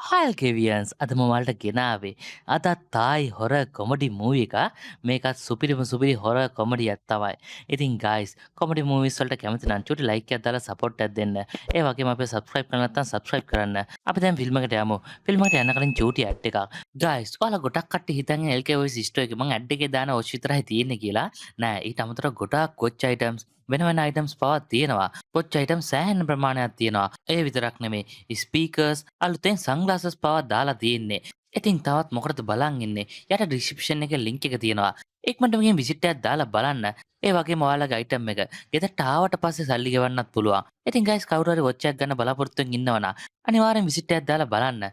Hi කෙවියන්ස්, අද මම ඔයාලට ගෙනාවේ අදත් තායි හොරර් කොමඩි මූවි එකක්. මේකත් සුපිරිම සුපිරි හොරර් කොමඩියක් තමයි. ඉතින් ගයිස්, කොමඩි මූවිස් වලට කැමති නම් චුටි ලයික් එකක් දාලා සපෝට් එකක් දෙන්න. ඒ වගේම අපිව සබ්ස්ක්‍රයිබ් කරලා නැත්නම් සබ්ස්ක්‍රයිබ් කරන්න. අපි දැන් ෆිල්ම් එකට යමු. ෆිල්ම් එකට යන්න කලින් චූටි ඇඩ් එකක්. ගයිස්, ඔයාලා ගොඩක් කට්ටිය හිතන්නේ LK Voice Store එකේ මං ඇඩ් එකේ දාන වොච් විතරයි තියෙන්නේ කියලා. නෑ, ඊට අමතරව ගොඩාක් වොච් අයිටම්ස්, වෙන වෙන අයිටම්ස් පවා තියෙනවා. වොච් අයිටම් සෑහෙන ප්‍රමාණයක් තියෙනවා. ඒ විතරක් නෙමෙයි, ස්පීකර්ස්, අලුතෙන් සන්ග්ලාසස් පවා දාලා තියෙන්නේ. ඉතින් තවත් මොකටද බලන් ඉන්නේ? යට ඩිස්ක්‍රිප්ෂන් එකේ ලින්ක් එක තියෙනවා. ඉක්මනටම ගිහින් විසිට් එකක් දාලා බලන්න. ඒ වගේම ඔයාලගේ අයිටම් එක ගෙදරට ආවට පස්සේ සල්ලි ගෙවන්නත් පුළුවන්. ඉතින් ගයිස්, කවුරු හරි වොච් එකක් ගන්න බලාපොරොත්තුවෙන් ඉන්නවා නම් අනිවාර්යෙන් විසිට් එකක් දාලා බලන්න.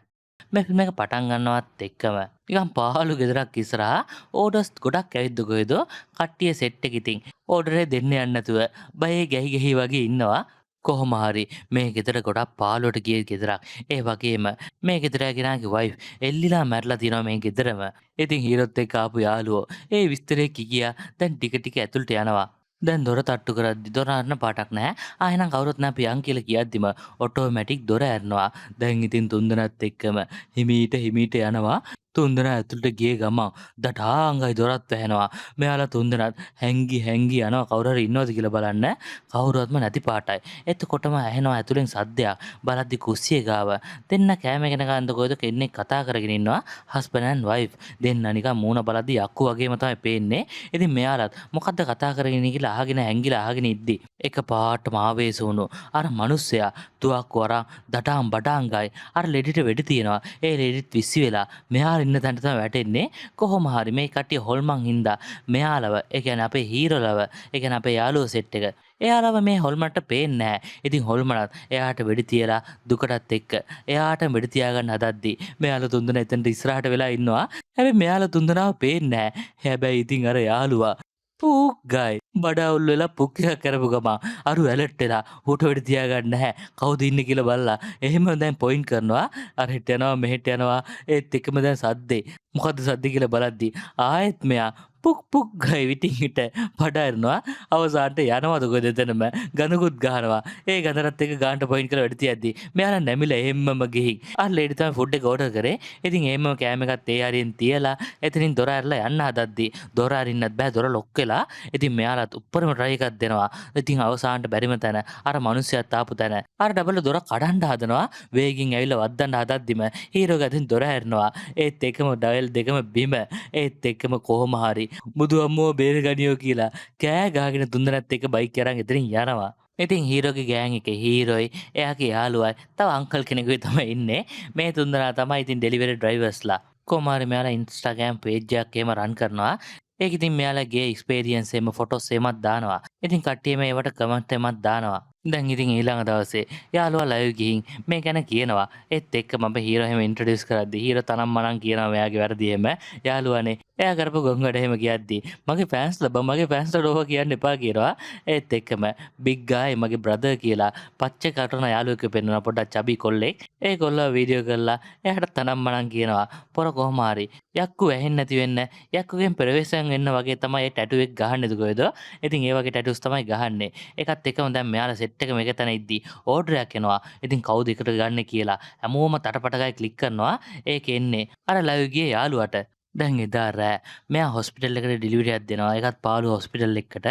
මේ ෆිල්ම් එක පටන් ගන්නවත් එක්කම නිකන් පාළු ගෙදරක් ඉස්සරහා ඕඩර්ස් ගොඩක් ඇවිද්ද කොහෙද කට්ටිය සෙට් එක. ඉතින් ඕඩර් එක දෙන්න යන්න නැතුව බයේ ගැහි ගැහි වගේ ඉන්නවා. කොහොම හරි මේ ගෙදර ගොඩක් පාළුවට ගිය ගෙදරක්. ඒ වගේම මේ ගෙදර කෙනාගේ වයිෆ් එල්ලිලා මැරලා තියෙනවා මේ ගෙදරම. ඉතින් හීරොත් එක්ක ආපු යාළුවෝ ඒ විස්තරේ කිය කියා දැන් ටික ටික ඇතුළට යනවා. දැන් දොර තට්ටු කරද්දි දොර අරන පාටක් නැහැ. ආ, එහෙනම් කවුරුත් නැහැ, අපි යන් කියලා කියද්දිම ඔටෝමැටික් දොර ඇරෙනවා. දැන් ඉතින් තුන්දෙනාත් එක්කම හිමීට හිමීට යනවා. තුන්දෙනා ඇතුළට ගිය ගමන් දඩාංගයි දොරත් වැහෙනවා. මෙයාලා තුන්දෙනාත් හැංගි හැංගි යනවා කවුරු හරි ඉන්නවද කියලා බලන්න. කවුරුවත්ම නැති පාටයි. එතකොටම ඇහෙනවා ඇතුලෙන් සද්දයක්. බලද්දි කුස්සිය ගාව දෙන්න කෑම ගෙන ගන්නද කොහෙද කෙනෙක් කතා කරගෙන ඉන්නවා. හස්බන්ඩ් ඇන්ඩ් වයිෆ් දෙන්න නිකන් මූණ බලද්දි යක්කු වගේම තමයි පේන්නේ. ඉතින් මෙයාලත් මොකද්ද කතා කරගෙන ඉන්නේ කියලා අහගෙන හැංගිලා අහගෙන ඉද්දි එක පාටම ආවේශ වුණු අර මිනිස්සයා තුවක්කු අරන් දඩාම් බඩාම් ගායි අර ලෙඩිට වෙඩි තියනවා. ඒ ලෙඩිත් විසි වෙලා මෙයාලා ඉන්න තැනට තමයි වැටෙන්නේ. කොහොම හරි මේ කට්ටිය හොල්මන් හින්දා මෙයාලව, ඒ කියන්නේ අපේ හීරෝලව, ඒ කියන්නේ අපේ යාළුවෝ සෙට් එක, එයාලව මේ හොල්මන්ට පේන්නේ නැහැ. ඉතින් හොල්මනත් එයාට වෙඩි තියලා දුකටත් එක්ක එයාට වෙඩි තියාගන්න හදද්දි මෙයාලා තුන්දෙනා එතනට ඉස්සරහට වෙලා ඉන්නවා. හැබැයි මෙයාලා තුන්දෙනාව පේන්නේ නැහැ. හැබැයි ඉතින් අර යාළුවා පුක් ගායි බඩ අවුල් වෙලා පුක් එකක් කරපු ගමන් අරු ඇලර්ට් වෙලා ඌට වෙඩි තියාගන්න නැහැ. කවුද ඉන්නේ කියලා බලලා එහෙම දැන් පොයින්ට් කරනවා. අර හෙට යනවා, මෙහෙට යනවා. ඒත් එක්කම දැන් සද්දේ. මොකද්ද සද්දේ කියලා බලද්දි ආයෙත් මෙයා පුක් පුක් ගායි විටින් විට බඩ අරිනවා. අවසානට යනවද කොහෙද එතනම ගඳකුත් ගහනවා. ඒ ගඳටත් එක්ක ගානට පොයින්ට් කරලා වෙඩි තියද්දි මෙයාලා නැමිලා එහෙම්මම ගිහින් අර ලේඩි තමයි ෆුඩ් එක ඕඩර් කරේ. ඉතින් එහෙම්මම කෑම එකත් ඒ හරියෙන් තියලා එතනින් දොර ඇරලා යන්න හදද්දි දොර අරින්නත් බෑ, දොර ලොක් වෙලා. ඉතින් මෙයාලත් උප්පරම ට්‍රයි එකක් දෙනවා. ඉතින් අවසානට බැරිම තැන අර මිනිස්සයාත් ආපු තැන අර ඩබල් දොර කඩන්න හදනවා. වේගින් ඇවිල්ලා වද්දන්න හදද්දිම හීරෝගේ අතින් දොර ඇරෙනවා. ඒත් එක්කම ඩබල් දෙකම බිම. ඒත් එක්කම කොහොම හරි බුදු අම්මෝ බේරගනියෝ කියලා කෑ ගහගෙන තුන්දෙනාත් එක්ක බයික් අරන් එතනින් යනවා. ඉතින් හීරෝගේ ගෑන් එකේ හීරෝයි එයාගේ යාළුවයි තව අංකල් කෙනෙකුයි තමයි ඉන්නේ. මේ තුන්දෙනා තමයි ඉතින් ඩෙලිවරි ඩ්‍රයිවර්ස්ලා. කොහොම හරි මෙයාලා ඉන්ස්ටාග්‍රෑම් පේජ් එකක් එහෙම රන් කරනවා. ඒක ඉතින් මෙයාලගේ එක්ස්පීරියන්ස් එහෙම ෆොටෝස් එහෙමත් දානවා. ඉතින් කට්ටිය මේ ඒවට කමෙන්ට් එහෙමත් දානවා. දැන් ඉතින් ඊළඟ දවසේ යාළුවා ලයිව් ගිහින් මේ ගැන කියනවා. ඒත් එක්කම අපේ හීරෝ එහෙම ඉන්ට්‍රොඩියුස් කරද්දි හීරෝ තනම් මනම් කියනවා මෙයාගේ වැරදි එහෙම. යාළුවානේ එයා කරපු ගොන් වැඩ එහෙම කියද්දි මගේ ෆෑන්ස්ලා බං, මගේ ෆෑන්ස්ලාට ඕවා කියන්න එපා කියනවා. ඒත් එක්කම බිග් ගායි මගේ බ්‍රදර් කියලා පච්ච කටන යාළුවෙක්ව පෙන්වනවා, පොඩ්ඩක් චබි කොල්ලෙක්. ඒ කොල්ලව වීඩියෝ කරලා එයාට තනම් මනම් කියනවා. පොර කොහොම හරි යක්කු ඇහෙන්නේ නැති වෙන්න, යක්කුගෙන් ප්‍රවේශම් වෙන්න වගේ තමයි ඒ ටැටු එක ගහන්නේද කොහෙද. ඉතින් ඒ වගේ ටැටුස් තමයි ගහන්නේ. ඒකත් එක්කම දැන් මෙයාලා සෙට් එක මේක තැන ඉද්දි ඕඩර් එකක් එනවා. ඉතින් කවුද එකට ගන්නෙ කියලා හැමෝම තටපටගායි ක්ලික් කරනවා. ඒක එන්නේ අර ලයිව් ගිය යාළුවට. දැන් එදා රෑ මෙයා හොස්පිටල් එකට ඩෙලිවරි එකක් දෙනවා. ඒකත් පාළු හොස්පිටල් එකකට.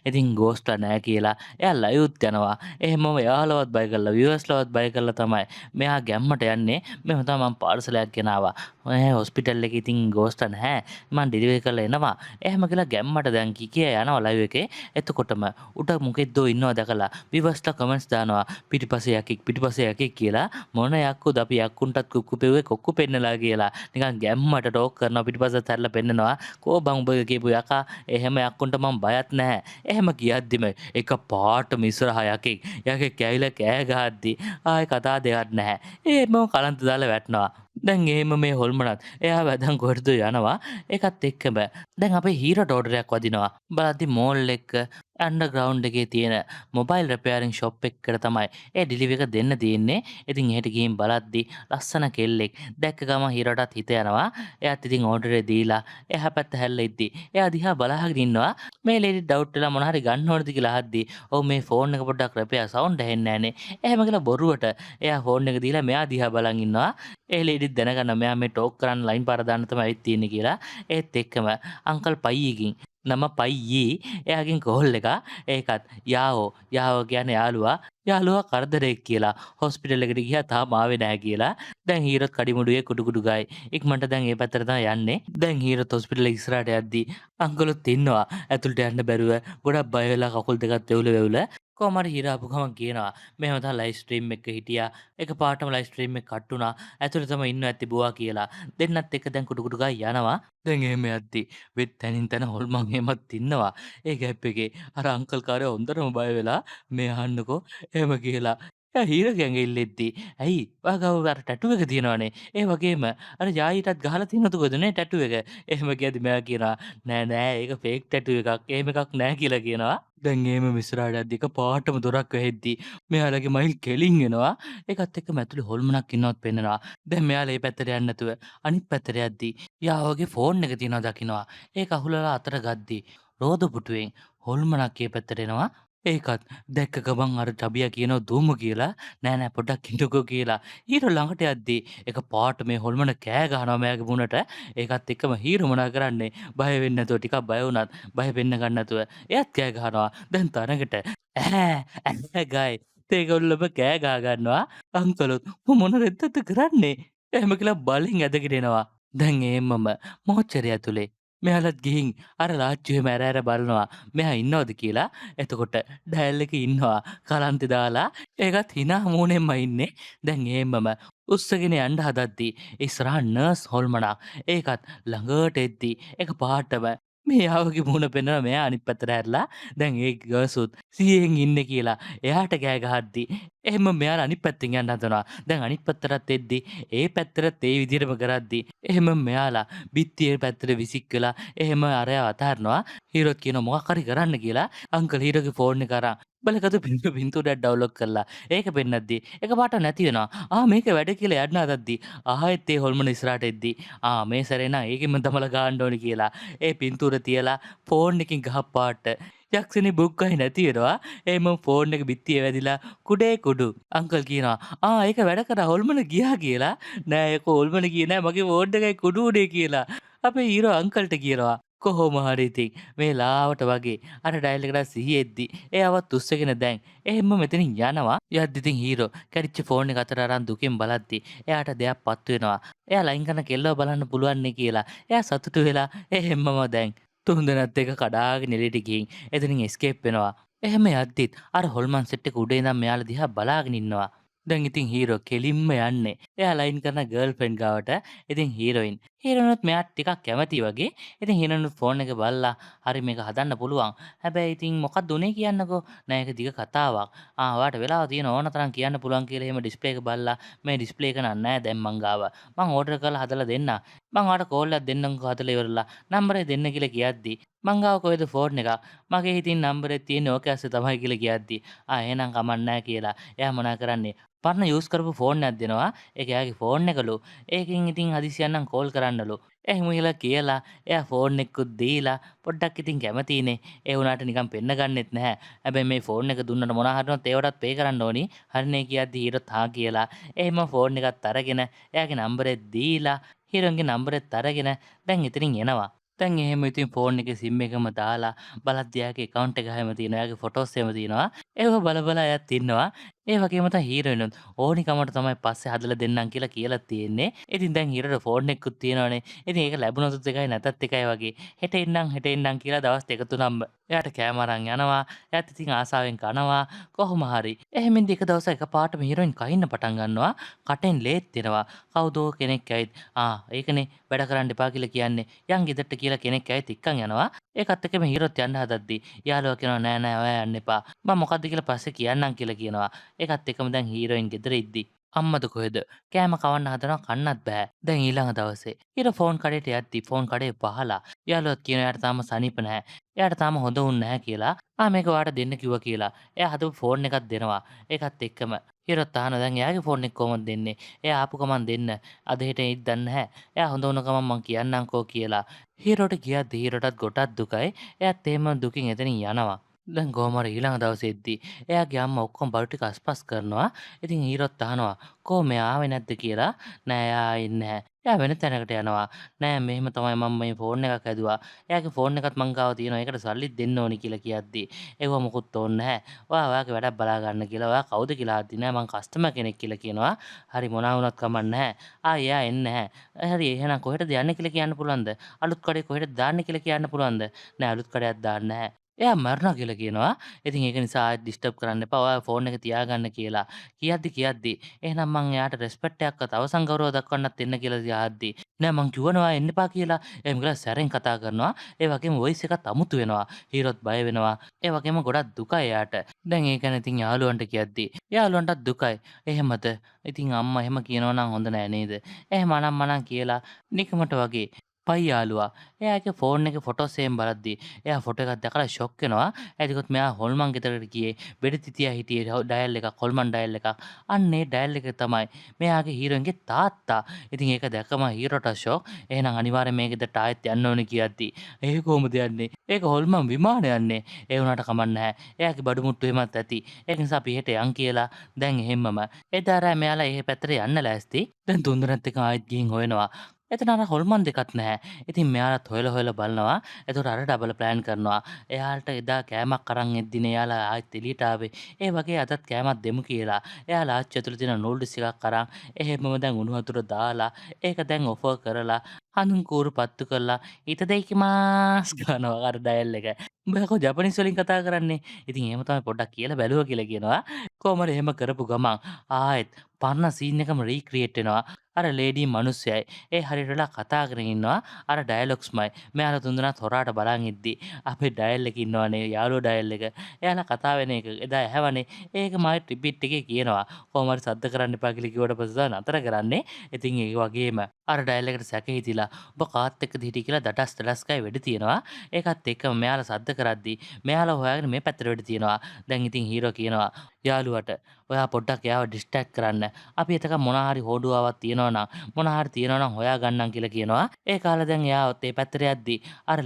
ඉතින් ගෝස්ට්ලා නෑ කියලා එයා ලයිව්ත් යනවා. එහෙමම එයාලවත් බය කරලා, වියුවර්ස්ලවත් බය කරලා තමයි මෙයා ගැම්මට යන්නේ. මෙහෙම තමයි මං පාර්සලයක් ගෙනාවා. ඔය හොස්පිටල් එකේ ඉතින් ගෝස්ට්ලා නැහැ. මං ඩෙලිවරි කරලා එනවා. එහෙම කියලා ගැම්මට දැන් කිය කිය යනවා ලයිව් එකේ. එතකොටම උඩ මොකෙද්දෝ ඉන්නවා දැකලා වියුවර්ස්ලා කමෙන්ට්ස් දානවා, පිටිපස්සේ යකෙක්, පිටිපස්සේ යකෙක් කියලා. මොන යක්කුද, අපි යක්කුන්ටත් කුක්කු පෙව්වේ කොක්කු පෙන්නලා කියලා. නිකන් ගැම්මට ටෝක් කරනවා. පිටිපස්සත් හැරිලා පෙන්නනවා. කෝ බං උඹ කියපු යකා, එහෙම යක්කුන්ට මං බයත් නැහැ. එහෙම කියද්දිම එක පාටම ඉස්සරහා යකෙක් යකෙක් ඇවිල්ලා කෑ ගහද්දි ආයේ කතා දෙයක් නැහැ. ඒම කලන්ත දාලා වැටෙනවා. දැන් එහෙම මේ හොල්මනත් එයා වැදන් කොහෙටද යනවා. ඒකත් එක්කම දැන් අපේ හීරෝට ඕඩර් එකක් වදිනවා. බලද්දි මෝල් එක අන්ඩර්ග්‍රවුන්ඩ් එකේ තියෙන මොබයිල් රිපෙයාරින් ෂොප් එකකට තමයි ඒ ඩිලිවරි එක දෙන්න තියෙන්නේ. ඉතින් එහෙට ගිහින් බලද්දි ලස්සන කෙල්ලෙක් දැක්ක ගමන් හීරෝටත් හිත යනවා. එයාත් ඉතින් ඕඩර් එක දීලා එහා පැත්ත හැල්ලා ඉද්දි එයා දිහා බලාගෙන ඉන්නවා. මේ ලේඩි ඩවුට් වෙලා මොන හරි ගන්න ඕනද කියලා අහද්දි ඔව් මේ ෆෝන් එක පොඩ්ඩක් රිපෙයාර් සවුන්ඩ් ඇහෙන්නේ නෑනේ. එහෙම කියලා බොරුවට එයා ෆෝන් එක දීලා මෙයා දිහා බලන් ඉන්නවා. ඒ ලේඩිත් දැනගන්න මෙයා මේ ටෝක් කරන්න ලයින් පාර දාන්න තමයි ඇවිත් තියෙන්නේ කියලා. ඒත් එක්කම අංකල් පයියකින් නම පයියී එයාගෙන් කෝල් එක ඒකත් යාවෝ යාවෝ කියන්නේ යාළුවා යාළුවා කරදරයක් කියලා හොස්පිටල් එකට ගියා තාම ආවේ නැහැ කියලා. දැන් හීරොත් කඩිමුඩුවේ කුඩු කුඩු ගායි ඉක්මනට දැන් ඒ පැත්තට තමයි යන්නේ. දැන් හීරොත් හොස්පිටල් එක ඉස්සරහට යද්දි අංකලුත් ඉන්නවා. ඇතුළට යන්න බැරුව ගොඩක් බය වෙලා කකුල් දෙකත් වෙවුල වෙවුල කොහොම හරි හීරෝ ආපු ගමන් කියනවා මෙහෙම තමයි ලයිව් ස්ට්‍රීම් එක හිටියා එක පාටම ලයිව් ස්ට්‍රීම් එක කට් වුණා ඇතුළේ තමයි ඉන්න ඇති බුවා කියලා. දෙන්නත් එක්ක දැන් කුඩු කුඩු ගායි යනවා. දැන් එහෙම යද්දි වෙත් තැනින් තැන හොල්මන් එහෙමත් ඉන්නවා. ඒ ගැප් එකේ අර අංකල් කාරයා හොඳටම බය වෙලා මේ අහන්නකෝ එහෙම කියලා එයා හීරෝගේ ඇඟ ඉල්ලෙද්දි ඇයි ඔයා ගාව අර ටැටු එක තියෙනවනේ ඒ වගේම අර යායිටත් ගහලා තියෙනවද කොහෙද නේ ටැටු එක එහෙම කියද්දි මෙයා කියනවා නෑ නෑ ඒක ෆේක් ටැටු එකක් එහෙම එකක් නෑ කියලා කියනවා. දැන් එහෙම ඉස්සරහට යද්දි එක පාටම දොරක් වැහෙද්දි මෙයාලගේ මයිල් කෙලින් එනවා. ඒකත් එක්කම ඇතුලේ හොල්මනක් ඉන්නවත් පෙන්නනවා. දැන් මෙයාලා මේ පැත්තට යන්නේ නැතුව අනිත් පැත්තට යද්දි යාවගේ ෆෝන් එක තියෙනවා දකින්නවා. ඒක අහුලලා අතට ගද්දි රෝද පුටුවෙන් හොල්මනක් ඒ පැත්තට එනවා. ඒකත් දැක්ක ගමන් අර චබියා කියනවා දුවමු කියලා. නෑ නෑ පොඩ්ඩක් ඉන්නකෝ කියලා. හීරෝ ළඟට යද්දි එක පාට මේ හොල්මන කෑ ගහනවා මෙයාගේ මුණට. ඒකත් එක්කම හීරෝ මොනා කරන්නේ බය වෙන්නේ නැතුව ටිකක් බය වුණත් බය වෙන්න ගන්න නැතුව එයාත් කෑ ගහනවා. දැන් තරඟට ඈ ඈ ගයි ඒගොල්ලොම කෑ ගහ ගන්නවා. අංකලොත් මොන රෙද්දද කරන්නේ එහෙම කියලා බලෙන් ඇදගෙන එනවා. දැන් එහෙමම මොහොචරය ඇතුලේ මෙයාලත් ගිහින් අර ලාච්චුවේම ඇර ඇර බලනවා මෙහා ඉන්නවද කියලා. එතකොට ඩයල් එකේ ඉන්නවා කලන්තේ දාලා. ඒකත් hina මූණෙන්ම ඉන්නේ. දැන් එහෙමම උස්සගෙන යන්න හදද්දි ඉස්සරහා නර්ස් හොල්මනක් ඒකත් ළඟට එද්දි එක පාටම මේ යාවගේ මූණ පෙන්නනවා මෙයා අනිත් පැත්තට හැරිලා. දැන් ඒ ගර්සුත් සිහියෙන් ඉන්නේ කියලා එයාට කෑ ගහද්දි එහෙම මෙයාලා අනිත් පැත්තෙන් යන්න හදනවා. දැන් අනිත් පැත්තටත් එද්දි ඒ පැත්තටත් ඒ විදිහටම කරද්දි එහෙම මෙයාලා බිත්තියේ පැත්තට විසික් වෙලා එහෙම අරයා අතහරිනවා. හීරෝත් කියනවා මොකක් හරි කරන්න කියලා. අංකල් හීරෝගේ ෆෝන් එක අරන් බලකද පින්තූරයක් ඩවුන්ලෝඩ් කරලා ඒක පෙන්නද්දි එකපාරට නැති වෙනවා. ආ මේක වැඩ කියලා යන්න හදද්දි ආයෙත් ඒ හොල්මන ඉස්සරහට එද්දි ආ මේ සැරේ නම් ඒකෙන්ම තමලා ගහන්න ඕනි කියලා ඒ පින්තූර තියලා ෆෝන් එකකින් ගහපාට යක්ෂණි බුක්කයි නැති වෙනවා. එහෙම ෆෝන් එක බිත්තියේ වැදිලා කුඩේ කුඩු. අංකල් කියනවා ආ ඒක වැඩ කරා හොල්මන ගියා කියලා. නෑ ඒක හොල්මන ගියේ නෑ මගේ ෆෝන් එකයි කුඩු උනේ කියලා අපේ හීරෝ අංකල්ට කියනවා. කොහොම හරි ඉතින් මේ ලාවට වගේ අර ඩයල් එකට සිහියෙද්දි එයාවත් උස්සගෙන දැන් එහෙම මෙතනින් යනවා. යද්දි ඉතින් හීරෝ කැඩිච්ච ෆෝන් එක අතට අරන් දුකෙන් බලද්දි එයාට දෙයක් පත්තු වෙනවා. එයා ලයින් කරන කෙල්ලව බලන්න පුළුවන් නේ කියලා එයා සතුටු වෙලා එහෙම්මම දැන් තුන් දෙනාත් එක්ක කඩාගෙන එළියට ගිහින් එතනින් එස්කේප් වෙනවා. එහෙම යද්දිත් අර හොල්මන් සෙට් එක උඩ ඉඳන් මෙයාලා දිහා බලාගෙන ඉන්නවා. දැන් ඉතින් හීරෝ කෙලින්ම යන්නේ එයා ලයින් කරන ගර්ල්ෆ්‍රෙන්ඩ් ගාවට. ඉතින් හීරෝයිනුත් මෙයාට ටිකක් කැමති වගේ. ඉතින් හීරෝයිනුත් ෆෝන් එක බලලා හරි මේක හදන්න පුළුවන්. හැබැයි ඉතින් මොකක්ද උනේ කියන්නකෝ. නෑ ඒක දිග කතාවක්. ආ ඔයාට වෙලාව තියෙන ඕන තරම් කියන්න පුළුවන් කියලා එහෙම ඩිස්ප්ලේ එක බලලා මේ ඩිස්ප්ලේ එක නම් නෑ දැන් මං ගාව. මං ඕඩර් කරලා හදලා දෙන්න. මං ඔයාට කෝල් එකක් දෙන්නම්කෝ හදලා ඉවරලා. නම්බරේ දෙන්න කියලා කියද්දි මං ගාව කොහෙද ෆෝන් එක? මගේ හිතින් නම්බරේ තියෙන්නේ ඕකේ ඇස්සේ තමයි කියලා කියද්දි ආ එහෙනම් කමක් නෑ කියලා එයා මොනා කරන්නේ? පරණ යූස් කරපු ෆෝන් එකක් දෙනවා. ඒක එයාගේ ෆෝන් එකලු. ඒකෙන් ඉතින් හදිසියෙන් නම් කෝල් කරන්නලු. එහෙම කියලා කියලා එයා ෆෝන් එකකුත් දීලා පොඩ්ඩක් ඉතින් කැමතිනේ. ඒ වුණාට නිකන් පෙන්න ගන්නෙත් නැහැ. හැබැයි මේ ෆෝන් එක දුන්නට මොනවා හරි වුණොත් ඒවටත් පේ කරන්න ඕනි. හරිනේ කියද්දි හීරෝත් හා කියලා එහෙම ෆෝන් එකත් අරගෙන එයාගේ නම්බරෙත් දීලා හීරෝන්ගේ නම්බරෙත් අරගෙන දැන් ඉතින් එනවා. දැන් එහෙම ඉතින් ෆෝන් එකේ සිම් එකම දාලා බලද්දි එයාගේ ඇකවුන්ට් එක හැම තියෙනවා. එයාගේ ෆොටෝස් එහෙම තියෙනවා. ඒව බල බල එයාත් ඉන්නවා. ඒ වගේම තමයි හීරෝයිනුත් ඕනි කමට තමයි පස්සේ හදලා දෙන්නම් කියලා කියලා තියෙන්නේ. ඉතින් දැන් හීරෝට ෆෝන් එකකුත් තියෙනවනේ. ඉතින් ඒක ලැබුණොත් එකයි නැතත් එකයි වගේ. හෙට එන්නම් හෙට එන්නම් කියලා දවස් දෙක තුනක්ම එයාට කෑම අරන් යනවා. එයාත් ඉතින් ආසාවෙන් කනවා. කොහොම හරි. එහෙම ඉඳි එක දවසක් එකපාරටම හීරෝයින් කහින්න පටන් ගන්නවා. කටෙන් ලේත් එනවා. කවුදෝ කෙනෙක් ඇවිත් ආ ඒකනේ වැඩ කරන්න එපා කියලා කියන්නේ. යන් ගෙදරට කියලා කෙනෙක් ඇවිත් එක්කන් යනවා. ඒකත් එක්කම හීරෝත් යන්න හදද්දි යාළුවා කියනවා නෑ නෑ ඔයා යන්න එපා. මම මොකද්ද කියලා පස්සේ කියන්නම් කියලා කියනවා. ඒකත් එක්කම දැන් හීරෝයින් ගෙදර ඉද්දි අම්මද කොහෙද? කෑම කවන්න හදනවා කන්නත් බෑ. දැන් ඊළඟ දවසේ ඊට ෆෝන් කඩේට යද්දි ෆෝන් කඩේ වහලා යාළුවත් කියනවා එයාට තාම සනීප නැහැ. එයාට තාම හොඳ වුණ නැහැ කියලා. ආ මේක ඔයාට දෙන්න කිව්වා කියලා. එයා හදපු ෆෝන් එකක් දෙනවා. ඒකත් එක්කම හීරොත් අහනවා දැන් එයාගේ ෆෝන් එක කොහොමද දෙන්නේ? එයා ආපු ගමන් දෙන්න. අද හෙට එයිද දන්නේ නැහැ. එයා හොඳ වුණ ගමන් මං කියන්නම්කෝ කියලා. හීරෝට කියද්දි හීරෝටත් ගොඩක් දුකයි. එයාත් එහෙම දුකින් එතනින් යනවා. දැන් කොහොම හරි ඊළඟ දවසේ එද්දි එයාගේ අම්මා ඔක්කොම බඩු ටික අස්පස් කරනවා. ඉතින් හීරොත් අහනවා කොහොම මෙයා ආවේ නැද්ද කියලා. නෑ එයා ආයේ නැහැ. එයා වෙන තැනකට යනවා. නෑ මෙහෙම තමයි මම මේ ෆෝන් එකක් හැදුවා. එයාගේ ෆෝන් එකත් මං ගාව තියෙනවා. ඒකට සල්ලිත් දෙන්න ඕනි කියලා කියද්දි ඒව මොකුත් ඕනේ නැහැ. ඔයා ඔයාගේ වැඩක් බලා ගන්න කියලා. ඔයා කවුද කියලා අහද්දි නෑ මං කස්ටමර් කෙනෙක් කියලා කියනවා. හරි මොනවා වුණත් කමක් නැහැ. ආ එයා එන්නේ නැහැ. හරි එහෙනම් කොහෙටද යන්නේ කියලා කියන්න පුළුවන්ද? අලුත් කඩේ කොහෙටද දාන්නේ කියලා කියන්න පුළුවන්ද? නෑ අලුත් කඩයක් දාන්න නැහැ. එයා මැරුණා කියලා කියනවා. ඉතින් ඒක නිසා ආයෙත් ඩිස්ටර්බ් කරන්න එපා. ඔයා ෆෝන් එක තියාගන්න කියලා. කියද්දි කියද්දි එහෙනම් මං එයාට රෙස්පෙක්ට් එකක්වත් අවසන් ගෞරව දක්වන්නත් එන්න කියලා අහද්දි නෑ මං කිව්වනේ ඔයා එන්න එපා කියලා. එහෙම කියලා සැරෙන් කතා කරනවා. ඒ වගේම වොයිස් එකත් අමුතු වෙනවා. හීරොත් බය වෙනවා. ඒ වගේම ගොඩක් දුකයි එයාට. දැන් ඒ ගැන ඉතින් යාළුවන්ට කියද්දි යාළුවන්ටත් දුකයි. එහෙමද? ඉතින් අම්මා එහෙම කියනවා නම් හොඳ නෑ නේද? එහෙම අනම් මනම් කියලා නිකමට වගේ පයි යාළුවා. එයාගේ ෆෝන් එකේ ෆොටෝස් එහෙම බලද්දි එයා ෆොටෝ එකක් දැකලා ෂොක් වෙනවා. එතකොට මෙයා හොල්මන් ගෙදරට ගියේ වෙඩි තිතියා හිටියේ ඩයල් එකක් හොල්මන් ඩයල් එකක්. අන්න ඒ ඩයල් එක තමයි මෙයාගේ හීරෝයින්ගේ තාත්තා. ඉතින් ඒක දැකම හීරෝට ෂොක්. එහෙනම් අනිවාර්යෙන් මේ ගෙදරට ආයෙත් යන්න ඕනේ කියද්දි ඒ කොහොමද යන්නේ? ඒක හොල්මන් විමාන යන්නේ. ඒ වුණාට කමක් නැහැ. එයාගේ බඩු මුට්ටු එහෙමත් ඇති. ඒක නිසා අපි එහෙට යන් කියලා දැන් එහෙම්මම එදා රෑ මෙයාලා එහෙ පැත්තට යන්න ලෑස්ති. දැන් තුන්දෙනාත් එක්ක ආයෙත් ගිහින් හොයනවා. එතන අර හොල්මන් දෙකක් නැහැ. ඉතින් මෙයාලත් හොයලා හොයලා බලනවා. එතකොට අර ඩබල් ප්ලෑන් කරනවා. එයාලට එදා කෑමක් අරන් එද්දිනේ එයාලා ආයෙත් එළියට ආවේ. ඒ වගේ අදත් කෑමක් දෙමු කියලා. එයාලා ආච්චි ඇතුළේ තියෙන නූඩ්ල්ස් එකක් අරන් එහෙමම දැන් උණු වතුර දාලා ඒක දැන් ඔෆර් කරලා හඳුන් කූරු පත්තු කරලා ඉතදෙයිකිමාස් ගන්නවා අර ඩයල් එක. උඹ යකෝ ජපනීස් වලින් කතා කරන්නේ. ඉතින් එහෙම තමයි පොඩ්ඩක් කියලා බැලුවා කියලා කියනවා. කොහොම හරි එහෙම කරපු ගමන් ආයෙත් පරණ සීන් එකම රීක්‍රියේට් වෙනවා. අර ලේඩි මිනිස්සයයි ඒ හරියට වෙලා කතා කරගෙන ඉන්නවා. අර ඩයලොග්ස්මයි. මෙයාලා තුන්දෙනාත් හොරාට බලන් ඉද්දි අපේ ඩයල් එකේ ඉන්නවනේ යාළුවෝ ඩයල් එක. එයාලා කතා වෙන එක එදා ඇහැවනේ. ඒක මාත් රිපීට් එකේ කියනවා. කොහොම හරි සද්ද කරන්න එපා කියලා කිව්වට පස්සේ තමයි නතර කරන්නේ. ඉතින් ඒ වගේම අර ඩයල් එකට සැක හිතිලා ඔබ කාත් එක්කද හිටියේ කියලා දඩස් දඩස් ගායි වෙඩි තියනවා. ඒකත් එක්කම මෙයාලා සද්ද කරද්දි මෙයාලා හොයාගෙන මේ පැත්තට වෙඩි තියනවා. දැන් ඉතින් හීරෝ කියනවා යාළුවට ඔයා පොඩ්ඩක් එයාව ඩිස්ට්‍රැක්ට් කරන්න. අපි එතක මොනා හරි හොඩුවාවක් තියෙනවා නම් මොනා හරි තියෙනවා නම් හොයා ගන්නම් කියලා කියනවා. ඒ කාලේ දැන් එයාවත් ඒ පැත්තට යද්දි අර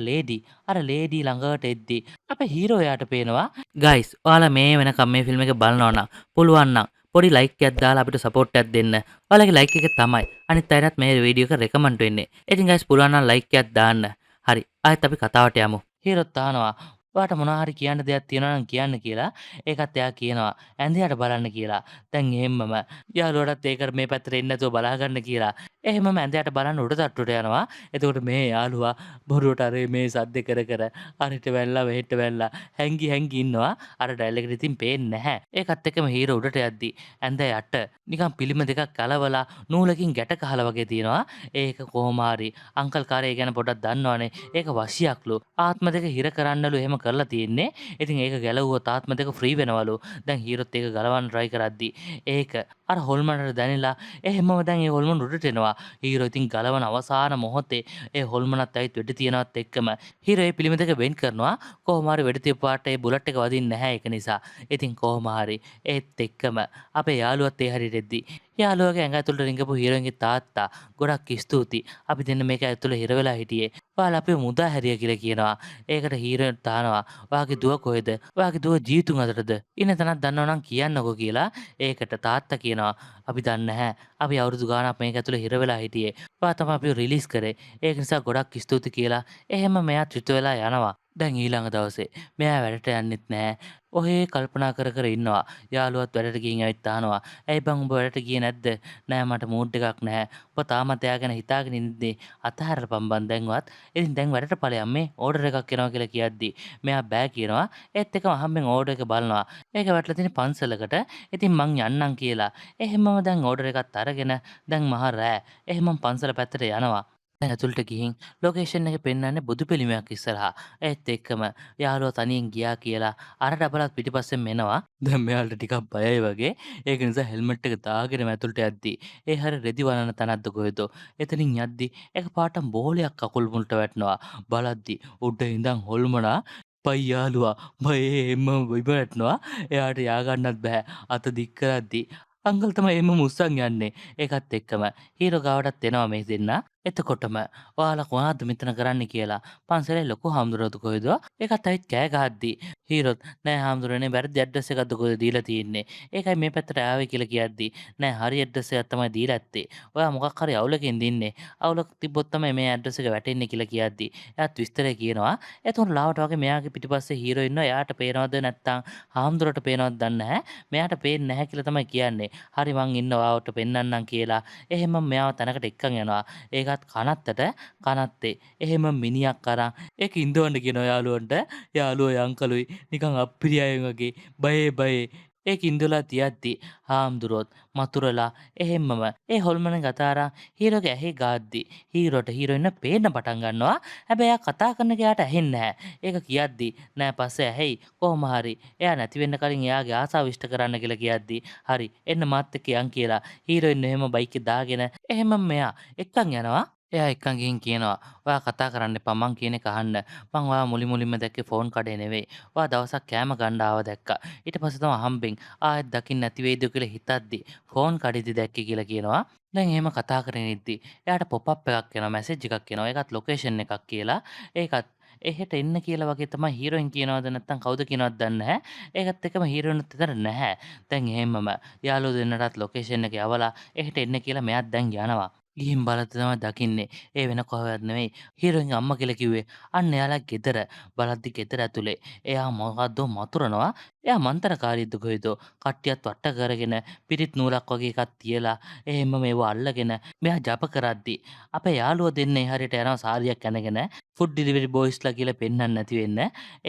ලේඩි ළඟට එද්දි අපේ හීරෝ එයාට පේනවා. ගයිස් ඔයාලා මේ වෙනකම් මේ ෆිල්ම් එක බලනවා නම් පුළුවන් නම් පොඩි ලයික් එකක් දාලා අපිට සපෝට් එකක් දෙන්න. ඔයාලගේ ලයික් එක තමයි අනිත් අයටත් මේ වීඩියෝ එක රෙකමන්ඩ් වෙන්නේ. ඉතින් ගයිස් පුළුවන් නම් ලයික් එකක් දාන්න. හරි ආයෙත් අපි කතාවට යමු. හීරොත් අහනවා ඔයාට මොනවා හරි කියන්න දෙයක් තියෙනවා නම් කියන්න කියලා. ඒකත් එයා කියනවා ඇඳියට බලන්න කියලා. දැන් එහෙම්මම යාළුවටත් ඒක මේ පැත්තට එන්නේ නැතුව බලා ගන්න කියලා. එහෙමම ඇඳයට බලන්න උඩ තට්ටුවට යනවා. එතකොට මේ යාළුවා බොරුවට අර මේ සද්ද කර කර අරට වැල්ලා මෙහෙට වැල්ලා හැංගි හැංගි ඉන්නවා. අර ඩයල් එකට ඉතින් පේන්නේ නැහැ. ඒකත් එක්කම හීරෝ උඩට යද්දි ඇඳ යට නිකන් පිළිම දෙකක් කලවලා නූලකින් ගැට ගහලා වගේ තියෙනවා. ඒක කොහොම හරි අංකල් කාරේ ගැන පොඩ්ඩක් දන්නවනේ. ඒක වශියක්ලු. ආත්ම දෙක හිර කරන්නලු එහෙම කරලා තියෙන්නේ. ඉතින් ඒක ගැලවුවොත් ආත්ම දෙක ෆ්‍රී වෙනවලු. දැන් හීරොත් ඒක ගලවන්න try කරද්දි ඒක අර හොල්මනට දැනිලා එහෙමම දැන් ඒ හොල්මන උඩට එනවා. හීරෝ ඉතින් ගලවන අවසාන මොහොතේ ඒ හොල්මනත් ඇවිත් වෙඩි තියනවත් එක්කම හීරෝ ඒ පිළිම දෙක වෙන් කරනවා. කොහොම හරි වෙඩි තියපු පාට ඒ බුලට් එක වදින්නේ නැහැ ඒක නිසා. ඉතින් කොහොම හරි ඒත් එක්කම අපේ යාළුවත් ඒ හරියට එද්දි යාළුවගේ ඇඟ ඇතුළට රිංගපු හීරෝයින්ගේ තාත්තා ගොඩක් ස්තුතියි. අපි දෙන්න මේක ඇතුළේ හිර වෙලා හිටියේ. ඔයාලා අපිව මුදා හැරියා කියලා කියනවා. ඒකට හීරෝයින් තානවා ඔයාගේ දුව කොහෙද? ඔයාගේ දුව ජීවිතුන් අතරද? ඉන්න තැනක් දන්නව නම් කියන්නකෝ කියලා. ඒකට තාත්තා කියනවා අපි දන්නේ නැහැ. අපි අවුරුදු ගාණක් මේක ඇතුළේ හිර වෙලා හිටියේ. ඔයා තමයි අපිව රිලීස් කරේ. ඒක නිසා ගොඩක් ස්තුතියි කියලා එහෙම මෙයා ත්‍රිත වෙලා යනවා. දැන් ඊළඟ දවසේ මෙයා වැඩට යන්නෙත් නෑ. ඔහේ කල්පනා කර කර ඉන්නවා. යාළුවත් වැඩට ගිහින් ඇවිත් අහනවා. ඇයි බං උඹ වැඩට ගියේ නැද්ද? නෑ මට මූඩ් එකක් නැහැ. උඹ තාමත් එයා ගැන හිතාගෙන ඉන්නේ. අතහැරපන් බං දැන්වත්. ඉතින් දැන් වැඩට ඵලයන් මේ ඕඩර් එකක් එනවා කියලා කියද්දි මෙයා බෑ කියනවා. ඒත් එක්කම අහම්බෙන් ඕඩර් එක බලනවා. ඒක වැටලා තියෙන පන්සලකට. ඉතින් මං යන්නම් කියලා. එහෙමම දැන් ඕඩර් එකත් අරගෙන දැන් මහා රෑ. එහෙමම පන්සල පැත්තට යනවා. දැන් ඇතුළට ගිහින් ලොකේෂන් එක පෙන්වන්නේ බුදු පිළිමයක් ඉස්සරහා. ඒත් එක්කම යාළුවා තනියෙන් ගියා කියලා අර ඩබලත් පිටිපස්සෙන් එනවා. දැන් මෙයාලට ටිකක් බයයි වගේ. ඒක නිසා හෙල්මට් එක දාගෙනම ඇතුළට යද්දි ඒ හරි රෙදි වනන තැනක්ද කොහෙද? එතනින් යද්දි එකපාරටම බෝලයක් කකුල් මුලට වැටෙනවා. බලද්දි උඩ ඉඳන් හොල්මනා පයි යාළුවා බයේ එම්ම බිම වැටෙනවා. එයාට යා ගන්නත් බෑ. අත දික් කරද්දි අංකල් තමයි එම්ම මුස්සන් යන්නේ. ඒකත් එක්කම හීරෝ ගාවටත් එනවා මේ දෙන්නා. එතකොටම ඔයාලා කොහොමද මෙතන කරන්නේ කියලා පන්සලේ ලොකු හාමුදුරුවෝද කොහෙද? ඒකත් ඇවිත් කෑ ගහද්දි හීරොත් නෑ හාමුදුරනේ වැරදි ඇඩ්‍රස් එකක්ද කොහෙද දීලා තියෙන්නේ. ඒකයි මේ පැත්තට ආවේ කියලා කියද්දි නෑ හරි ඇඩ්‍රස් එකක් තමයි දීලා ඇත්තේ. ඔයා මොකක් හරි අවුලකින් දින්නේ. අවුලක් තිබ්බොත් තමයි මේ ඇඩ්‍රස් එක වැටෙන්නේ කියලා කියද්දි එයාත් විස්තරය කියනවා. එතකොට ලාවට වගේ මෙයාගේ පිටිපස්සේ හීරෝ ඉන්නවා. එයාට පේනවද නැත්තම් හාමුදුරුවෝට පේනවද දන්නේ නැහැ. මෙයාට පේන්නේ නැහැ කියලා තමයි කියන්නේ. හරි මං ඉන්න ඔයාවට පෙන්නන්නම් කියලා. එහෙම මෙයාව තැනකට එක්කන් යනවා. ඒකත් කනත්තට කනත්තේ එහෙම මිනිහක් අරන් ඒක ඉඳවන්න කියනවා යාළුවන්ට. යාළුවෝ අංකලුයි නිකන් අප්පිරි අය වගේ බයේ බයේ ඒක ඉඳලා තියද්දි හාමුදුරුවොත් මතුරලා එහෙම්මම ඒ හොල්මන ගත අරන් හීරෝගේ ඇහි ගාද්දි හීරෝට හීරෝයින්ව පේන්න පටන් ගන්නවා. හැබැයි එයා කතා කරන එක එයාට ඇහෙන්නේ නැහැ. ඒක කියද්දි නෑ පස්සේ ඇහෙයි කොහොම හරි එයා නැති වෙන්න කලින් එයාගේ ආසාව ඉෂ්ට කරන්න කියලා කියද්දි හරි එන්න මාත් එක්ක යන් කියලා හීරෝයින් එහෙම බයික් එක දාගෙන එහෙම මෙයා එක්කන් යනවා. එයා එක්කන් ගිහින් කියනවා ඔයා කතා කරන්න එපා මං කියන එක අහන්න. මං ඔයා මුලින්ම දැක්කේ ෆෝන් කඩේ නෙවෙයි. ඔයා දවසක් කෑම ගන්න ආව දැක්කා. ඊට පස්සේ තමයි හම්බෙන් ආයෙත් දකින්න නැති වෙයිද කියලා හිතද්දි ෆෝන් කඩේදී දැක්කේ කියලා කියනවා. දැන් එහෙම කතා කරගෙන ඉද්දි එයාට පොප් අප් එකක් එනවා, මැසේජ් එකක් එනවා. ඒකත් ලොකේෂන් එකක් කියලා. ඒකත් එහෙට එන්න කියලා වගේ තමයි හීරෝයින් කියනවද නැත්නම් කවුද කියනවද දන්නේ නැහැ. ඒකත් එක්කම හීරෝයින්ත් එතන නැහැ. දැන් එහෙමම යාළුවෝ දෙන්නටත් ලොකේෂන් එක යවලා එහෙට එන්න කියලා මෙයාත් දැන් යනවා. ගිහින් බලද්දි තමයි දකින්නේ ඒ වෙන කොහෙවත් නෙවෙයි හීරෝයින් අම්මා කියලා කිව්වේ අන්න එයාලා ගෙදර. බලද්දි ගෙදර ඇතුලේ එයා මොකද්ද මතුරනවා. එයා මන්තරකාරීද කොහෙද කට්ටියත් වට කරගෙන පිරිත් නූලක් වගේ එකක් තියලා එහෙම මේව අල්ලගෙන මෙයා ජප කරද්දි අපේ යාළුවෝ දෙන්න ඒ හරියට යනවා සාරියක් ඇඳගෙන ෆුඩ් ඩෙලිවරි බොයිස්ලා කියලා පෙන්වන්න නැති වෙන්න.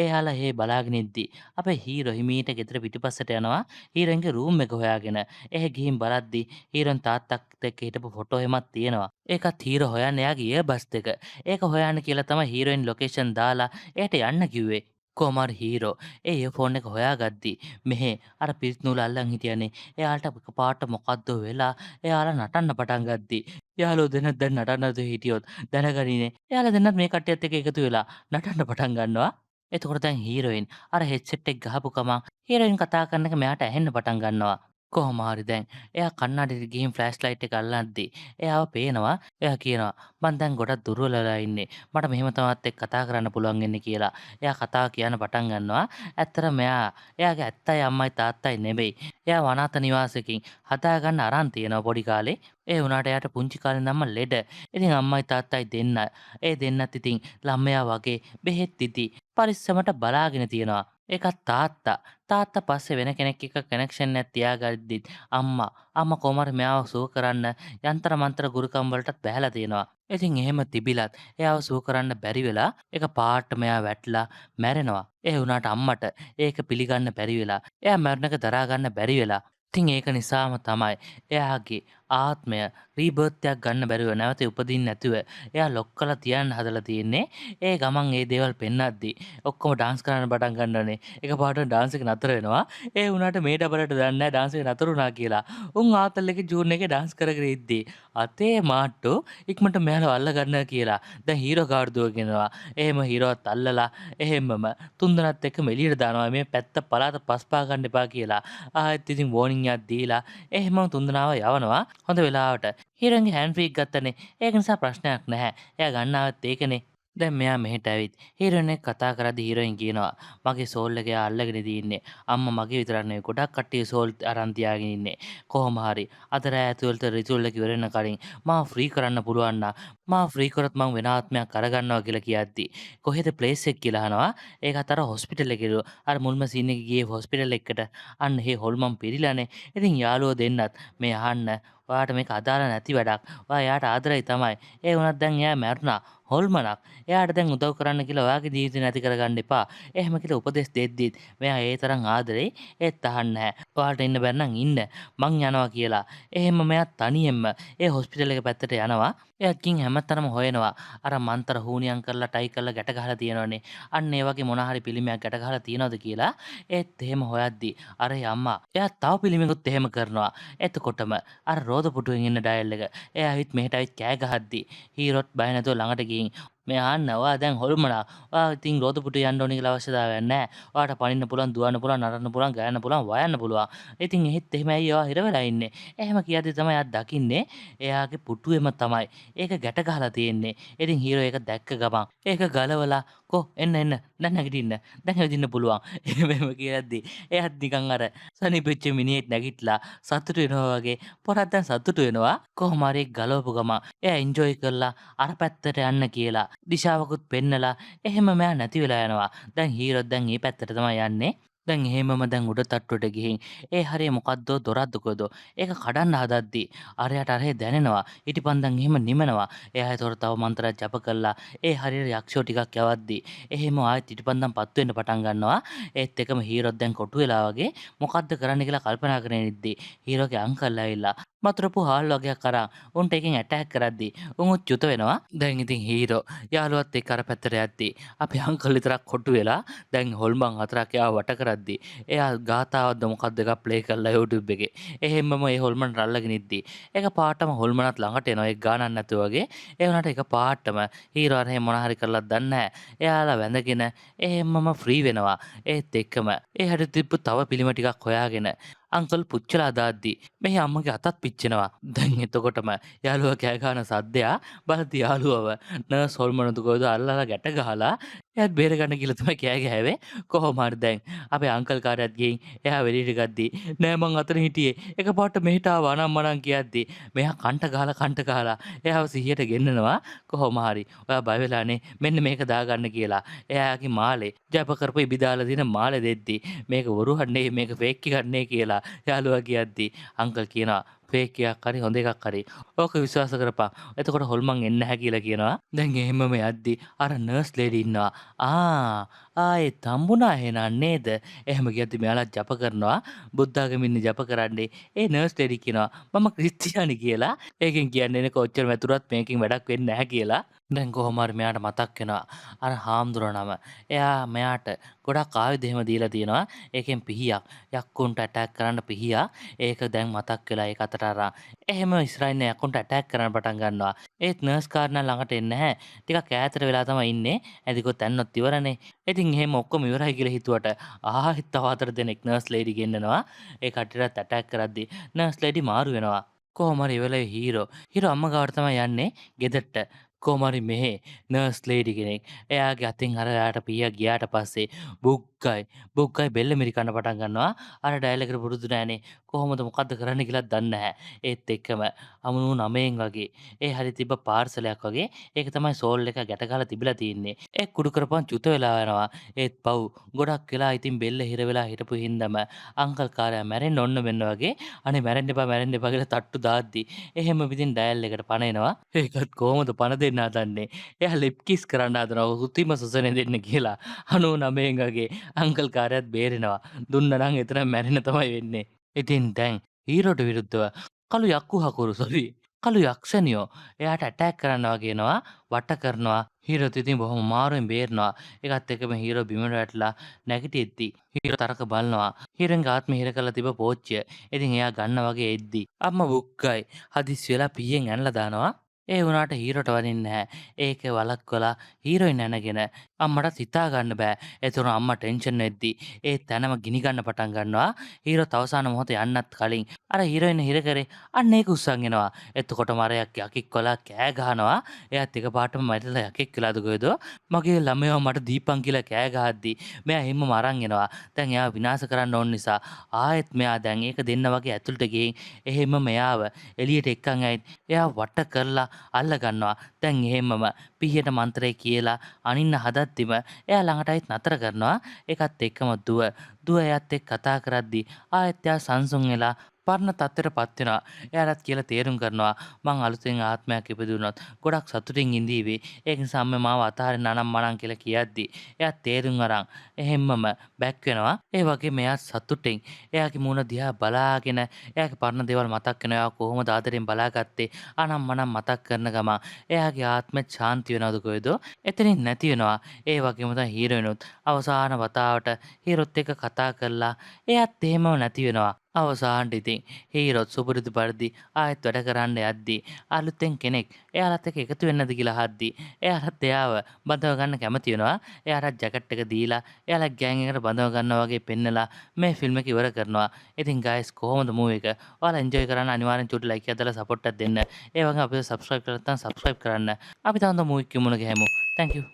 එයාලා හේ බලාගෙන ඉද්දි අපේ හීරෝ හිමීට ගෙදර පිටිපස්සට යනවා හීරෝයින්ගේ රූම් එක හොයාගෙන. එහෙ ගිහින් බලද්දි හීරෝයින් තාත්තත් එක්ක හිටපු ෆොටෝ එහෙමත් තියෙනවා. ඒකත් හීරෝ හොයන්නේ එයාගේ ඉයර්බඩ්ස් දෙක. ඒක හොයන්න කියලා තමයි හීරෝයින් ලොකේෂන් දාලා එයාට යන්න කිව්වේ. කොහොම හරි හීරෝ ඒ ඉයර්ෆෝන් එක හොයාගද්දි මෙහෙ අර පිරිත් නූල අල්ලන් හිටියනේ. එයාට එකපාරට මොකද්ද වෙලා එයාලා නටන්න පටන් ගද්දි යාළුවෝ දෙන්නත් දැන් නටන්න නැතුව හිටියොත් දැනගනිනේ. එයාලා දෙන්නත් මේ කට්ටියත් එක්ක එකතු වෙලා නටන්න පටන් ගන්නවා. එතකොට දැන් හීරෝයින් අර හෙඩ්සෙට් එක ගහපු ගමන් හීරෝයින් කතා කරන එක මෙයාට ඇහෙන්න පටන් ගන්නවා. කොහොම හරි දැන් එයා කන්නඩියට ගිහින් ෆ්ලෑෂ් ලයිට් එක අල්ලද්දි එයාව පේනවා. එයා කියනවා මං දැන් ගොඩක් දුර්වල වෙලා ඉන්නේ. මට මෙහෙම තමත් එක්ක කතා කරන්න පුළුවන් වෙන්නේ කියලා. එයා කතාව කියන්න පටන් ගන්නවා. ඇත්තටම එයා එයාගේ ඇත්තයි අම්මයි තාත්තයි නෙවෙයි. එයා වනාත නිවාසයකින් හදාගන්න අරන් තියෙනවා පොඩි කාලේ. ඒ වුණාට එයාට පුංචි කාලේ ඉඳන්ම ලෙඩ. ඉතින් අම්මයි තාත්තයි දෙන්න ඒ දෙන්නත් ඉතින් ළමයා වගේ බෙහෙත් ඉදි පරිස්සමට බලාගෙන තියෙනවා. ඒකත් තාත්තා. තාත්තා පස්සේ වෙන කෙනෙක් එක්ක කනෙක්ෂන් එකක් තියාගද්දිත් අම්මා කොහොම හරි මෙයාව සුව කරන්න යන්තර මන්තර ගුරුකම් වලටත් බැහැලා තියෙනවා. ඉතින් එහෙම තිබිලත් එයාව සුව කරන්න බැරි වෙලා එක පාට මෙයා වැටලා මැරෙනවා. ඒ වුණාට අම්මට ඒක පිළිගන්න බැරි වෙලා එයා මැරුණ එක දරා ගන්න බැරි වෙලා ඉතින් ඒක නිසාම තමයි එයාගේ ආත්මය රීබර්ත් එකක් ගන්න බැරුව නැවත උපදින්න නැතුව එයා ලොක් කරලා තියන්න හදලා තියෙන්නේ. ඒ ගමන් ඒ දේවල් පෙන්නද්දි ඔක්කොම ඩාන්ස් කරන්න පටන් ගන්නවනේ. එකපාරටම ඩාන්ස් එක නතර වෙනවා. ඒ වුණාට මේ ඩබලට දන්නේ නැහැ ඩාන්ස් එක නතර වුණා කියලා. උන් ආතල් එකේ ජූන් එකේ ඩාන්ස් කර කර ඉද්දි අතේ මාට්ටු ඉක්මනට මෙයාලව අල්ල ගන්න කියලා දැන් හීරෝ කාඩ් දුවගෙන එනවා. එහෙම හීරෝවත් අල්ලලා එහෙම්මම තුන්දෙනාත් එක්කම එළියට දානවා. මේ පැත්ත පළාත පස්පා ගන්න එපා කියලා. ආයෙත් ඉතින් වෝනින් එකක් දීලා එහෙමම තුන්දෙනාව යවනවා. හොඳ වෙලාවට හීරෝයින්ගේ හෑන්ඩ් ෆ්‍රී එක ගත්තනේ. ඒක නිසා ප්‍රශ්නයක් නැහැ. එයා ගන්න ආවත් ඒකනේ. දැන් මෙයා මෙහෙට ඇවිත් හීරෝයින් එක්ක කතා කරද්දි හීරෝයින් කියනවා මගේ සෝල් එක එයා අල්ලගෙන තියෙන්නේ. අම්මා මගේ විතරක් නෙවෙයි ගොඩක් කට්ටිය සෝල් අරන් තියාගෙන ඉන්නේ. කොහොම හරි අද රෑ ඇතුළත රිචුවල් එක ඉවර වෙන කලින් මාව ෆ්‍රී කරන්න පුළුවන් නම් මාව ෆ්‍රී කරොත් මං වෙන ආත්මයක් අරගන්නවා කියලා කියද්දි කොහෙද ප්ලේස් එක කියලා අහනවා. ඒකත් අර හොස්පිටල් එකේලු. අර මුල්ම සීන් එකේ ගියේ හොස්පිටල් එකට. අන්න හේ හොල්මන් පිරිලානේ. ඉතින් යාළුවෝ දෙන්නත් මේ අහන්න ඔයාට මේක අදාළ නැති වැඩක්. ඔයා එයාට ආදරෙයි තමයි. ඒ වුණත් දැන් එයා මැරුණා. හොල්මනක්. එයාට දැන් උදව් කරන්න කියලා ඔයාගේ ජීවිතේ නැති කරගන්න එපා. එහෙම කියලා උපදෙස් දෙද්දිත් මෙයා ඒ තරම් ආදරෙයි ඒත් අහන්නේ නැහැ. ඔයාලට ඉන්න බැරි නම් ඉන්න. මං යනවා කියලා. එහෙම මෙයා තනියෙන්ම ඒ හොස්පිටල් එක පැත්තට යනවා. එයාත් ගිහින් හැමතැනම හොයනවා. අර මන්තර හූනියම් කරලා ටයි කරලා ගැට ගහලා තියෙනවනේ. අන්න ඒ වගේ මොන හරි පිළිමයක් ගැට ගහලා තියෙනවද කියලා ඒත් එහෙම හොයද්දි අර අම්මා එයා තව පිළිමයකුත් එහෙම කරනවා. එතකොටම අර රෝද පුටුවෙන් ඉන්න ඩයල් එක එයා ඇවිත් මෙහෙට ඇවිත් කෑ ගහද්දි හීරොත් බය නැතුව ළඟට ගිහින් මේ අහන්න ඔයා දැන් හොල්මනා. ඔයා ඉතින් රෝද පුටුවේ යන්න ඕනේ කියලා අවශ්‍යතාවයක් නැහැ. ඔයාට පනින්න පුළුවන්, දුවන්න පුළුවන්, නටන්න පුළුවන්, ගයන්න පුළුවන්, වයන්න පුළුවන්. ඉතින් එහෙත් එහෙම ඇයි ඔයා හිර වෙලා ඉන්නේ? එහෙම කියද්දි තමයි එයා දකින්නේ එයාගේ පුටුවෙම තමයි ඒක ගැට ගහලා තියෙන්නේ. ඉතින් හීරෝ ඒක දැක්ක ගමන් ඒක ගලවලා කො එන්න එන්න දැන් නැගිටින්න. දැන් ඇවිදින්න පුළුවන්. එහෙම එහෙම කියද්දි එයාත් නිකන් අර සනීපෙච්ච මිනිහෙක් නැගිටලා සතුටු වෙනවා වගේ පොරක් දැන් සතුටු වෙනවා. කොහොම හරි ගලවපු ගමන් එයා එන්ජොයි කරලා අර පැත්තට යන්න කියලා දිශාවකුත් පෙන්නලා එහෙම මෙයා නැති වෙලා යනවා. දැන් හීරෝ දැන් මේ පැත්තට තමයි යන්නේ. දැන් එහෙමම දැන් උඩ තට්ටුවට ගිහින් ඒ හරිය මොකද්දෝ දොරක්ද කොහෙදෝ ඒක කඩන්න හදද්දි අරයට අරහෙ දැනෙනවා. ඊටපන් දැන් එහෙම නිමනවා. එයා ඒතකොට තව මන්ත්‍රයක් ජප කරලා ඒ හරියට යක්ෂයෝ ටිකක් යවද්දි එහෙම ආයෙත් ඊටපන් දැන් පත් වෙන්න පටන් ගන්නවා. ඒත් එකම හීරොත් දැන් කොටු වෙලා වගේ මොකද්ද කරන්න කියලා කල්පනා කරගෙන ඉද්දි හීරෝගේ අංකල් ඇවිල්ලා මතුරපු හාල් වගේක් අරන් උන්ට එකෙන් ඇටැක් කරද්දි උන් චුත වෙනවා. දැන් ඉතින් හීරෝ යාළුවත් එක්ක අර පැත්තට යද්දි අපේ අංකල් විතරක් කොටු වෙලා දැන් හොල්මන් හතරක් එයාව වට කරද්දි එයා ගාතාවක්ද මොකක්ද එකක් ප්ලේ කරලා YouTube එකේ එහෙම්මම ඒ හොල්මන් රල්ලගෙන ඉද්දි එක පාටම හොල්මනත් ළඟට එනවා. ඒක ගානක් නැතුව වගේ. ඒ වුණාට එක පාටම හීරෝ අර එහෙම මොන හරි කරලත් දන්නේ නැහැ. එයාලා වැඳගෙන එහෙම්මම ෆ්‍රී වෙනවා. ඒත් එක්කම ඒ හැට තිබ්බ තව පිළිම ටිකක් හොයාගෙන අංකල් පුච්චලා දාද්දි මෙහි අම්මගේ අතත් පිච්චෙනවා. දැන් එතකොටම යාළුවා කෑ ගහන සද්දයා බලද්දි යාළුවව නර්ස් හොල්මනද කොහෙද අල්ලලා ගැට ගහලා එයාත් බේර ගන්න කියලා තමයි කෑ ගැහුවේ. කොහොම හරි දැන් අපේ අංකල් කාරයත් ගිහින් එයා වෙලියට ගද්දි නෑ මං අතන හිටියේ එකපාරට මෙහෙට ආවා අනම් මනම් කියද්දි මෙහා කන්ට ගහලා කන්ට ගහලා එයාව සිහියට ගෙන්නනවා. කොහොම හරි ඔයා බය වෙලානේ මෙන්න මේක දාගන්න කියලා එයාගේ මාලේ ජප කරපු ඉබි දාලා තියෙන මාලේ දෙද්දි මේක බොරුවක් නේ මේක ෆේක් එකක් නේ කියලා යාළුවා කියද්දි අංකල් කියනවා ෆේක් එකක් හරි හොඳ එකක් හරි ඕක විශ්වාස කරපන්. එතකොට හොල්මන් එන්නේ නැහැ කියලා කියනවා. දැන් එහෙමම යද්දි අර නර්ස් ලේඩි ඉන්නවා. ආ ආයෙත් හම්බුණා එහෙනම් නේද? එහෙම කියද්දි මෙයාලා ජප කරනවා. බුද්ධාගමින් ජප කරන්නේ. ඒ නර්ස් ලේඩි කියනවා මම ක්‍රිස්තියානි කියලා. ඒකෙන් කියන්නේ එනක ඔච්චර මැතුරත් මේකෙන් වැඩක් වෙන්නේ නැහැ කියලා. දැන් කොහොම හරි මෙයාට මතක් වෙනවා අර හාමුදුරුවෝ නම. එයා මෙයාට ගොඩක් ආයුධ එහෙම දීලා තියෙනවා. ඒකෙන් පිහියක් යක්කුන්ට ඇටැක් කරන්න පිහියක්. ඒක දැන් මතක් වෙලා ඒක අතට අරන් එහෙම ඉස්සරහින් යක්කුන්ට ඇටැක් කරන්න පටන් ගන්නවා. ඒත් නර්ස් කාරණා ළඟට එන්නේ නැහැ. ටිකක් ඈතට වෙලා තමයි ඉන්නේ. ඇදිකොත් ඇන්නොත් ඉවරනේ. ඉතින් එහෙම ඔක්කොම ඉවරයි කියලා හිතුවට ආයෙත් තව හතර දෙනෙක් නර්ස් ලේඩි ගෙන්නනවා. ඒ කට්ටියටත් ඇටැක් කරද්දි නර්ස් ලේඩි මාරු වෙනවා. කොහොම හරි ඒ වෙලාවේ හීරෝ හීරෝ අම්මා ගාවට තමයි යන්නේ ගෙදරට. කොහොම හරි මෙහෙ නර්ස් ලේඩි කෙනෙක් එයාගේ අතින් අර එයාට පීයක් ගියාට පස්සේ බුග්ගයි බුග්ගයි බෙල්ල මිරිකන්න පටන් ගන්නවා. අර ඩයල් එකට පුරුදු නෑනේ. කොහොමද මොකද්ද කරන්න කියලාත් දන්නේ නැහැ. ඒත් එක්කම අමුණු නමයෙන් වගේ ඒ හරි තිබ්බ පාර්සලයක් වගේ ඒක තමයි සෝල් එක ගැට ගහලා තිබිලා තියෙන්නේ. ඒ කුඩු කරපන් චුත වෙලා යනවා. ඒත් පව් ගොඩක් වෙලා ඉතින් බෙල්ල හිර වෙලා හිටපු හින්දාම අංකල් කාරයා මැරෙන්න ඔන්න මෙන්න වගේ අනේ මැරෙන්න එපා මැරෙන්න එපා කියලා තට්ටු දාද්දි එහෙම ඉතින් ඩයල් එකට පණ එනවා. ඒකත් කොහොමද පණ දෙන්න හදන්නේ? එයා ලිප් කිස් කරන්න හදනවා කෘත්‍රිම සුසනේ දෙන්න කියලා. 99 වගේ අංකල් කාරයාත් බේරෙනවා. දුන්නා නම් එතන මැරෙන්න තමයි වෙන්නේ. ඉතින් දැන් හීරෝට විරුද්ධව කළු යක්කු හකුරු සෝරි කළු යක්ෂණියෝ එයාට ඇටැක් කරන්න වගේ එනවා වට කරනවා. හීරෝත් ඉතින් බොහොම අමාරුවෙන් බේරනවා. ඒකත් එක්කම හීරෝ බිමට වැටලා නැගිටිද්දි හීරෝ තරක බලනවා. හීරෝන්ගේ ආත්මය හිර කරලා තිබ්බ පෝච්චිය. ඉතින් එයා ගන්න වගේ එද්දි අම්මා බුක්කයි හදිස්සි වෙලා පීයෙන් ඇනලා දානවා. ඒ වුණාට හීරෝට වදින්නේ නැහැ. ඒක වළක්වලා හීරෝයින් ඇනගෙන අම්මටත් හිතා ගන්න බෑ. එතකොට අම්මා ටෙන්ෂන් වෙද්දි ඒ තැනම ගිනි ගන්න පටන් ගන්නවා. හීරෝත් අවසාන මොහොතේ යන්නත් කලින් අර හීරෝයින් හිර කරේ අන්න ඒක උස්සන් එනවා. එතකොටම අර යකෙක් වලා කෑ ගහනවා. එයාත් එකපාරටම මැරිලා යකෙක් වෙලාද කොහෙද? මගේ ළමයව මට දීපන් කියලා කෑ ගහද්දි මෙයා එහෙම මරන් එනවා. දැන් එයා විනාශ කරන්න ඕන නිසා ආයෙත් මෙයා දැන් ඒක දෙන්න වගේ ඇතුළට ගිහින් එහෙම මෙයාව එළියට එක්කන් ඇවිත් එයා වට කරලා අල්ල ගන්නවා. දැන් එහෙමම පිහියට මන්ත්‍රය කියලා අනින්න හදද්දිම එයා ළඟට ආයෙත් නතර කරනවා. ඒකත් එක්කම දුව දුව එයාත් එක්ක කතා කරද්දි ආයෙත් එයා සංසුන් වෙලා පරණ තත්ත්වයට පත් වෙනවා. එයාටත් කියලා තේරුම් කරනවා මං අලුතෙන් ආත්මයක් ඉපදුනොත් ගොඩක් සතුටින් ඉඳීවි. ඒක නිසා අම්මේ මාව අතහරින්න අනම් මනම් කියලා කියද්දි එයා තේරුම් අරන් එහෙම්මම බැක් වෙනවා. ඒ වගේම එයා සතුටින් එයාගේ මූණ දිහා බලාගෙන එයාගේ පරණ දේවල් මතක් වෙනවා. එයා කොහොමද ආදරෙන් බලාගත්තේ අනම් මනම් මතක් කරන ගමන් එයාගේ ආත්මය ශාන්ති වෙනවද කොහෙද? එතනින් නැති වෙනවා. ඒ වගේම තමයි හීරෝයිනුත් අවසාන වතාවට හීරොත් එක්ක කතා කරලා එයාත් එහෙමම නැති වෙනවා. අවසානට ඉතින් හීරොත් සුපුරුදු පරිදි ආයෙත් වැඩ කරන්න යද්දි අලුතෙන් කෙනෙක් එයාලත් එක්ක එකතු වෙන්නද කියලා අහද්දි එයාලත් එයාව බඳව ගන්න කැමති වෙනවා. එයාටත් ජැකට් එක දීලා එයාලා ගෑන් එකට බඳව ගන්නවා වගේ පෙන්නලා මේ ෆිල්ම් එක ඉවර කරනවා. ඉතින් ගයිස්, කොහොමද මූවි එක? ඔයාලා එන්ජොයි කරන්න අනිවාර්යෙන් චුටි ලයික් එකක් දාලා සපෝට් එකක් දෙන්න. ඒ වගේම අපිව සබ්ස්ක්‍රයිබ් කරලා නැත්නම් සබ්ස්ක්‍රයිබ් කරන්න. අපි තව හොඳ මූවි එකකින් මුණ ගැහෙමු. Thank you.